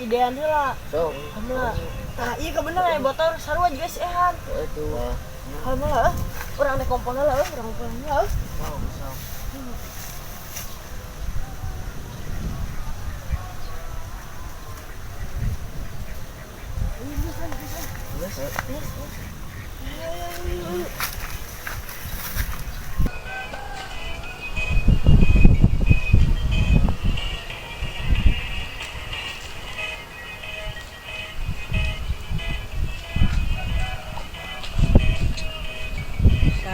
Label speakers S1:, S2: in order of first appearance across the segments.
S1: si Dean heula.
S2: Sok.
S1: Heula. Tah, ieu kebener aya motor sarua juga si Ehan.
S2: Itu.
S1: Heula, urang teh kompon heula, urang kompon heula.
S2: Sok, sok.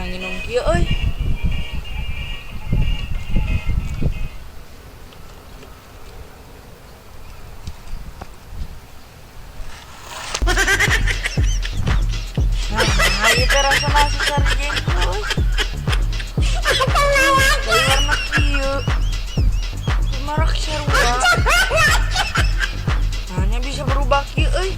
S3: Nginum kieu euy. Nah, ieu teh rasa nasi sari jengkol euy. Dari warna kieu. Marak sarua. Hanya bisa berubah kieu euy.